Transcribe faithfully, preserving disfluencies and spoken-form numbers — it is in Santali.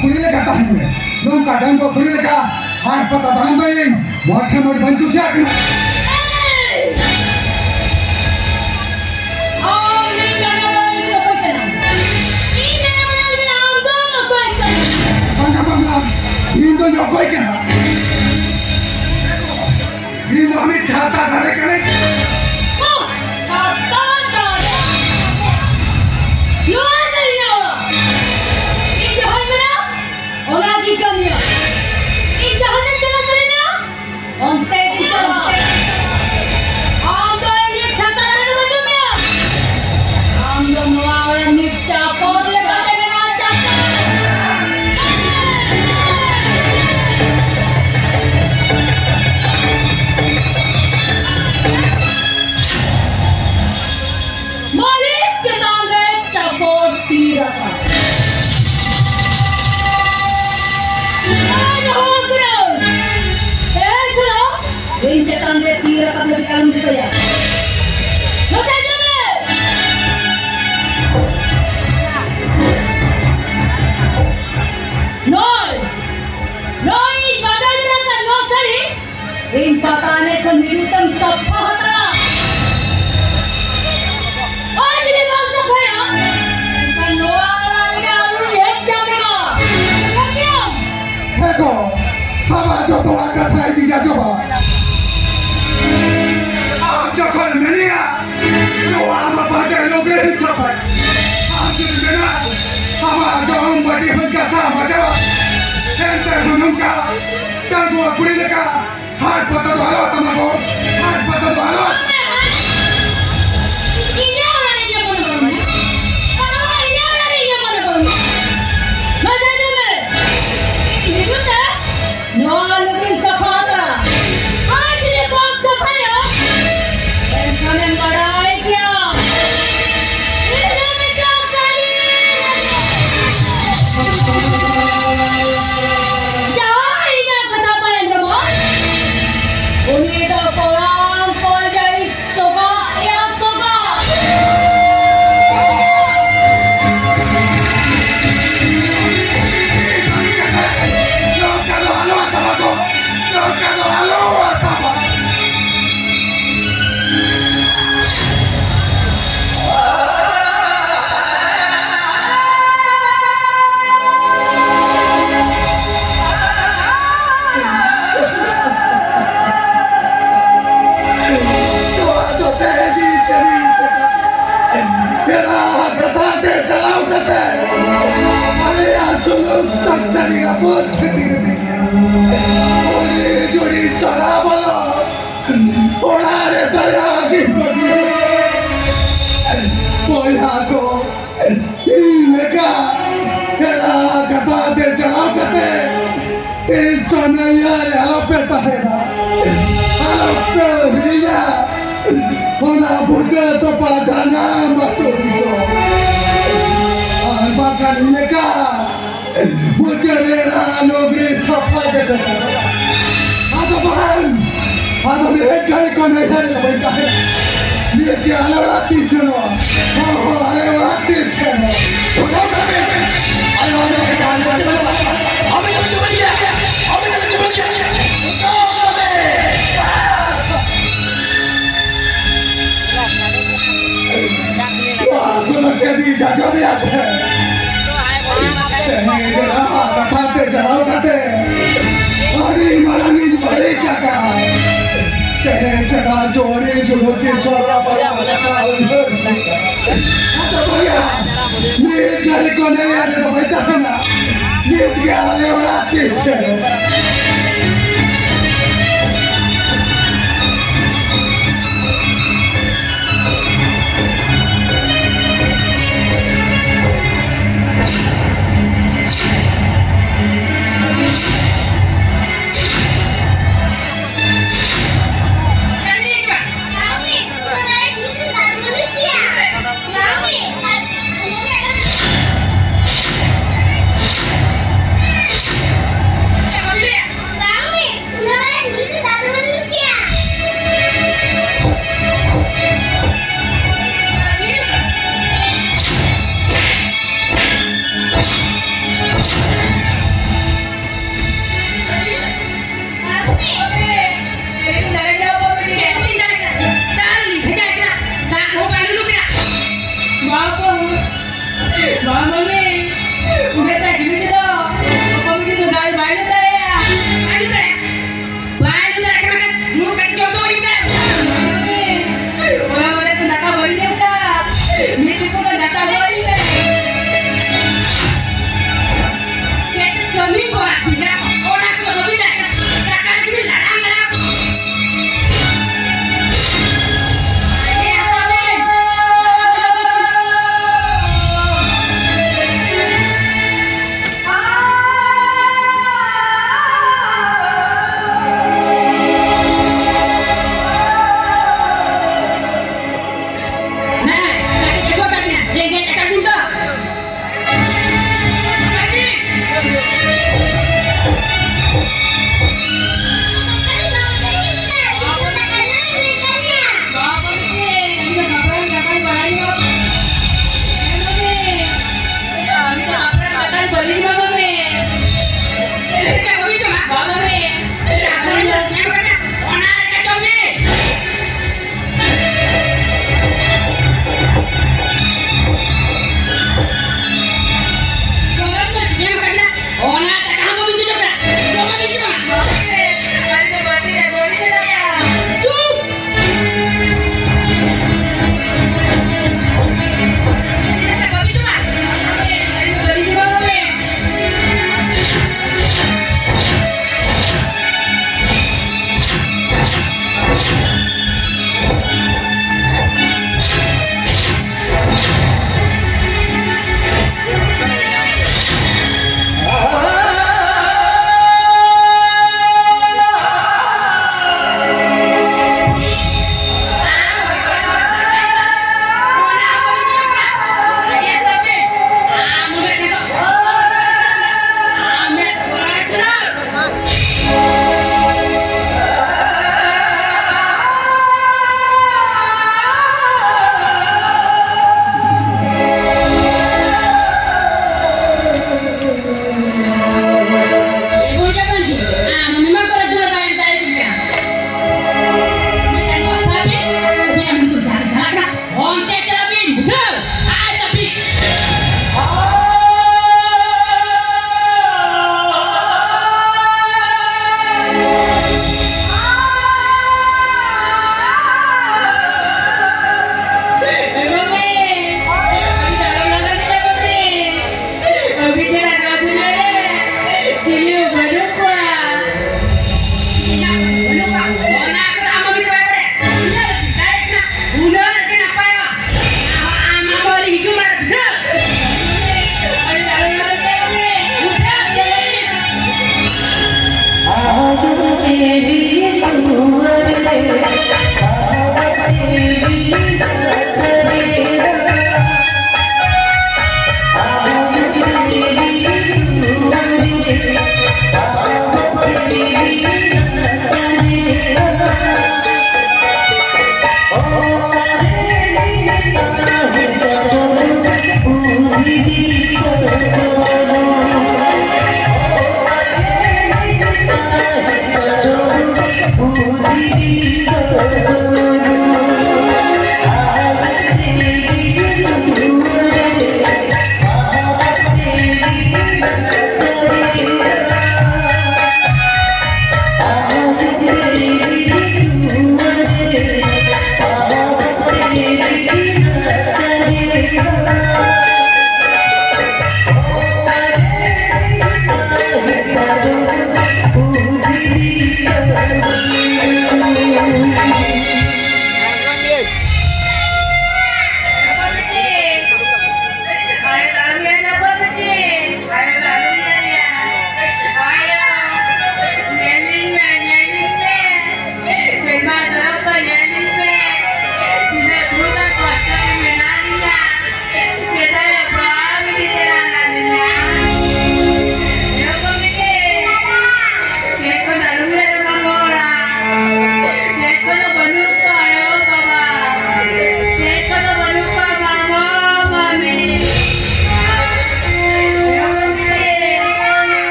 ᱠᱩᱲᱤ ᱞᱮᱠᱟ ᱛᱟᱦᱮᱱ ᱢᱮ᱾ ᱱᱚᱝᱠᱟ ᱰᱟᱺᱜᱩᱣᱟᱹ ᱠᱩᱲᱤ ᱞᱮᱠᱟ ᱦᱟᱴ ᱯᱟᱛᱟ ᱫᱟᱬᱟᱱ ᱫᱚ ᱤᱧ ᱢᱚᱡᱽ ᱴᱷᱮᱱ ᱢᱚᱡᱽ ᱵᱟᱹᱧ ᱠᱩᱥᱤᱭᱟᱜ ᱠᱟᱱᱟ᱾ ᱟᱢ ᱨᱮᱱ ᱰᱟᱺᱜᱩᱣᱟᱹ ᱠᱩᱲᱤ ᱫᱚ ᱚᱠᱚᱭ ᱠᱟᱱᱟᱢ? ᱤᱧ ᱰᱟᱺᱜᱩᱣᱟᱹ ᱠᱩᱲᱤ ᱠᱟᱱᱟ, ᱟᱢ ᱫᱚᱢ ᱚᱠᱚᱭ ᱠᱟᱱᱟ? ᱵᱟᱝᱟ, ᱵᱟᱝᱟ, ᱤᱧ ᱫᱚᱧ ᱚᱠᱚᱭ ᱠᱟᱱᱟ? ᱤᱧ ᱫᱚ ᱟᱢᱤᱡ ᱪᱷᱟᱛᱟ ᱫᱟᱨᱮ ᱠᱟᱹᱱᱟᱹᱧ᱾ ᱚ, ᱪᱷᱟᱛᱟ ᱫᱟᱨᱮ᱾ ᱱᱚᱣᱟ ᱫᱚ ᱤᱧᱟᱹᱜ ᱚᱲᱟᱜ᱾ ᱤᱧ ᱡᱟᱦᱟᱸᱧ ᱢᱮᱱᱟ, ᱚᱱᱟ ᱜᱤᱧ ᱠᱟᱹᱢᱤᱭᱟ᱾ ᱤᱧ ᱡᱟᱦᱟᱸ ᱥᱮᱫ ᱪᱟᱞᱟᱜ ᱥᱟᱱᱟᱧᱟ, ᱚᱱᱛᱮ ᱜᱤᱧ ᱪᱟᱞᱟᱜᱼᱟ᱾ ᱟᱢ ᱫᱚ ᱤᱧᱟᱹᱜ ᱪᱷᱟᱛᱟ ᱫᱟᱨᱮ ᱫᱚ ᱵᱟᱹᱪᱩᱜ ᱢᱮᱭᱟ᱾ ᱟᱢ ᱫᱚ ᱱᱚᱣᱟ ᱚᱲᱟᱜ ᱨᱤᱱᱤᱡ ᱪᱟᱠᱚᱨ ᱞᱮᱠᱟᱛᱮ ᱢᱮᱱᱟᱢᱟ, ᱪᱟᱠᱚᱨ᱾ ᱢᱟᱹᱞᱤᱠ ᱪᱮᱛᱟᱱ ᱨᱮ ᱪᱟᱠᱚᱨ ᱛᱤ ᱨᱟᱠᱟᱵ᱾ ᱱᱚᱣᱟ ᱫᱚ ᱦᱩᱲᱩ ᱠᱟᱱᱟ᱾ ᱮ ᱠᱩᱲᱟ, ᱤᱧ ᱪᱮᱛᱟᱱ ᱨᱮ ᱛᱤ ᱨᱟᱠᱟᱵ ᱞᱟᱹᱜᱤᱫ ᱟᱞᱚᱢ ᱨᱤᱠᱟᱹᱭᱟ᱾ ᱱᱚᱛᱮ ᱦᱤᱡᱩᱜ ᱢᱮ᱾ ᱱᱚᱜᱼᱚᱭ, ᱱᱚᱜᱼᱚᱭ ᱤᱧ ᱵᱟᱰᱟᱭ ᱞᱮᱠᱟᱱ ᱱᱚᱣᱟ ᱥᱟᱹᱲᱤ ᱤᱧ ᱯᱟᱛᱟ ᱮᱱᱮᱡ ᱠᱷᱚᱱ ᱦᱤᱡᱩᱜ ᱛᱮᱢ ᱥᱟᱯᱷᱟ ᱦᱟᱛᱟᱲᱟ᱾ ᱟᱨ ᱡᱩᱫᱤ ᱵᱟᱢ ᱥᱟᱯᱷᱟᱭᱟ, ᱮᱱᱠᱷᱟᱱ ᱱᱚᱣᱟ ᱚᱲᱟᱜ ᱨᱮᱜᱮ ᱟᱹᱞᱩᱧ ᱦᱮᱡ ᱪᱟᱯᱮᱜᱼᱟ᱾ ᱵᱩᱡᱷᱟᱹᱣ ᱠᱮᱫᱟᱢ? ᱦᱮᱸ ᱜᱚ, ᱟᱢᱟᱜ ᱡᱚᱛᱚᱣᱟᱜ ᱠᱟᱛᱷᱟ ᱤᱧ ᱟᱸᱡᱚᱢᱟ᱾ ᱟᱢ ᱡᱚᱠᱷᱚᱱ ᱢᱮᱱᱮᱜᱼᱟ, ᱱᱚᱣᱟ ᱟᱢᱟᱜ ᱵᱟᱡᱟᱨ ᱞᱩᱜᱽᱲᱤ ᱤᱧ ᱥᱟᱯᱷᱟᱭᱟ᱾ ᱟᱢ ᱡᱩᱫᱤ ᱢᱮᱱᱟ, ᱟᱢᱟᱜ ᱡᱚᱢ ᱵᱟᱹᱴᱤ ᱦᱚᱸᱧ ᱜᱟᱥᱟᱣ ᱢᱟᱡᱟᱣᱟ, ᱮᱱᱛᱮ ᱨᱮᱦᱚᱸ ᱱᱚᱝᱠᱟ ᱰᱟᱺᱜᱩᱣᱟᱹ ᱠᱩᱲᱤ ᱞᱮᱠᱟ ᱦᱟᱴ ᱯᱟᱛᱟ ᱫᱚ ᱟᱞᱚ ᱟᱛᱟᱢᱟ ᱜᱚ, ᱦᱟᱴ ᱯᱟᱛᱟ ᱫᱚ ᱟᱞᱚ ᱟᱛᱟᱢᱟ᱾ ᱤᱧᱟᱹᱜ ᱚᱲᱟᱜ ᱨᱮ ᱤᱧᱟᱹᱜ ᱢᱚᱱᱮ ᱵᱟᱹᱱᱩᱜᱼᱟ᱾ ᱵᱟᱵᱟ, ᱤᱧᱟᱹᱜ ᱚᱲᱟᱜ ᱨᱮ ᱤᱧᱟᱹᱜ ᱢᱚᱱᱮ ᱵᱟᱹᱱᱩᱜᱼᱟ᱾ ᱱᱚᱛᱮ ᱦᱤᱡᱩᱜ ᱢᱮ᱾ ᱤᱧ ᱦᱤᱡᱩᱜ ᱛᱮ ᱱᱚᱣᱟ ᱞᱩᱜᱽᱲᱤᱢ ᱥᱟᱯᱷᱟ ᱦᱟᱛᱟᱲᱟ᱾ ᱟᱨ ᱡᱩᱫᱤ ᱵᱟᱢ ᱥᱟᱯᱷᱟᱭᱟ, ᱮᱱᱠᱷᱟᱱᱮᱢ ᱵᱟᱲᱟᱭ ᱜᱮᱭᱟ᱾ ᱤᱧ ᱫᱚ ᱢᱤᱫᱴᱟᱝ ᱠᱟᱹᱢᱤ᱾ ᱡᱟᱦᱟᱸᱭ ᱤᱧᱟᱹᱜ ᱠᱟᱛᱷᱟ ᱵᱟᱭ ᱟᱸᱡᱚᱢᱟ, ᱩᱱᱤ ᱫᱚ ᱠᱚᱲᱟᱢ ᱠᱚᱞ ᱡᱟᱹᱲᱤ ᱪᱷᱟᱹᱛᱤᱠ ᱨᱮ ᱡᱩᱲᱤ ᱥᱟᱨᱟ ᱵᱟᱞᱟ ᱚᱲᱟᱜ ᱨᱮ ᱫᱟᱭᱟ ᱜᱮ ᱵᱟᱹᱜᱤ᱾ ᱵᱚᱭᱦᱟ ᱠᱚ, ᱤᱧ ᱞᱮᱠᱟ ᱯᱮᱲᱟ ᱠᱟᱛᱷᱟ ᱛᱮ ᱪᱟᱞᱟᱣ ᱠᱟᱛᱮ ᱤᱧ ᱥᱚᱱᱮᱭᱟ ᱨᱮ ᱟᱞᱚᱯᱮ ᱛᱟᱦᱮᱱᱟ, ᱟᱞᱚᱯᱮ ᱦᱤᱲᱤᱧᱟ᱾ ᱚᱱᱟ ᱵᱷᱩᱨᱠᱟᱹ ᱛᱚᱯᱟ ᱡᱟᱱᱟᱢ ᱟᱹᱛᱩ ᱫᱤᱥᱚᱢ᱾ ᱟᱨ ᱵᱟᱝᱠᱷᱟᱱ ᱤᱧ ᱞᱮᱠᱟ ᱢᱩᱪᱟᱹᱫ ᱨᱮ ᱨᱟᱱ ᱚᱜᱽᱱᱤ ᱥᱟᱯᱷᱟ ᱜᱮ ᱠᱟᱛᱷᱟ᱾ ᱟᱫᱚ ᱵᱟᱝ, ᱟᱫᱚ ᱱᱤᱭᱟᱹ ᱜᱷᱟᱹᱲᱤ ᱠᱚ ᱱᱮᱦᱚᱨ ᱨᱮ ᱵᱟᱹᱧ ᱛᱟᱦᱮᱸ᱾ ᱱᱤᱭᱟᱹ ᱜᱮ ᱟᱞᱮ ᱚᱲᱟᱜ ᱛᱤᱥ ᱥᱮᱱᱚᱜᱼᱟ? ᱦᱚᱸ, ᱦᱚᱸ, ᱟᱞᱮ ᱚᱲᱟᱜ ᱛᱤᱥ ᱥᱮᱱᱚᱜᱼᱟ? ᱵᱩᱡᱷᱟᱹᱣ ᱠᱟᱫᱟ ᱵᱮᱱ? ᱟᱞᱮ ᱚᱲᱟᱜ ᱨᱮ ᱡᱟᱦᱟᱸ ᱞᱮ ᱪᱮᱫ ᱵᱮᱱ ᱟᱵᱮᱱ ᱫᱚ ᱵᱩᱡᱷᱟᱹᱣ ᱜᱮᱭᱟ, ᱟᱵᱮᱱ ᱫᱚ ᱵᱩᱡᱷᱟᱹᱣ ᱜᱮᱭᱟ᱾ ᱵᱩᱡᱷᱟᱹᱣ ᱠᱟᱫᱟ ᱵᱮᱱ? ᱱᱚᱣᱟ ᱠᱚᱫᱚ ᱪᱮᱫ ᱤᱧ ᱡᱟᱡᱚ ᱨᱮᱭᱟᱜ ᱛᱮ? ᱛᱮᱦᱮᱧ ᱡᱚᱲᱟ ᱠᱟᱛᱷᱟ ᱛᱮ ᱪᱟᱞᱟᱣ ᱠᱟᱛᱮ ᱟᱹᱰᱤ ᱢᱟᱨᱟᱝ ᱤᱧ ᱵᱟᱹᱲᱤᱡ ᱟᱠᱟᱫ᱾ ᱛᱮᱦᱮᱧ ᱪᱟᱞᱟᱣ ᱡᱳᱨᱤ ᱡᱩᱞᱩᱠᱤ ᱪᱚᱞᱟ ᱵᱟᱞᱟ ᱠᱟᱛᱷᱟ ᱩᱭᱦᱟᱹᱨ᱾ ᱟᱫᱚ ᱵᱚᱭᱦᱟ, ᱱᱤᱛ ᱜᱷᱟᱹᱲᱤ ᱠᱚ ᱱᱮᱭᱟ ᱨᱮᱫᱚ ᱵᱟᱭ ᱛᱟᱦᱮᱱᱟ᱾ ᱱᱤᱛ ᱜᱮ ᱟᱞᱮ ᱚᱲᱟᱜ ᱛᱮ ᱥᱮᱱᱚᱜ᱾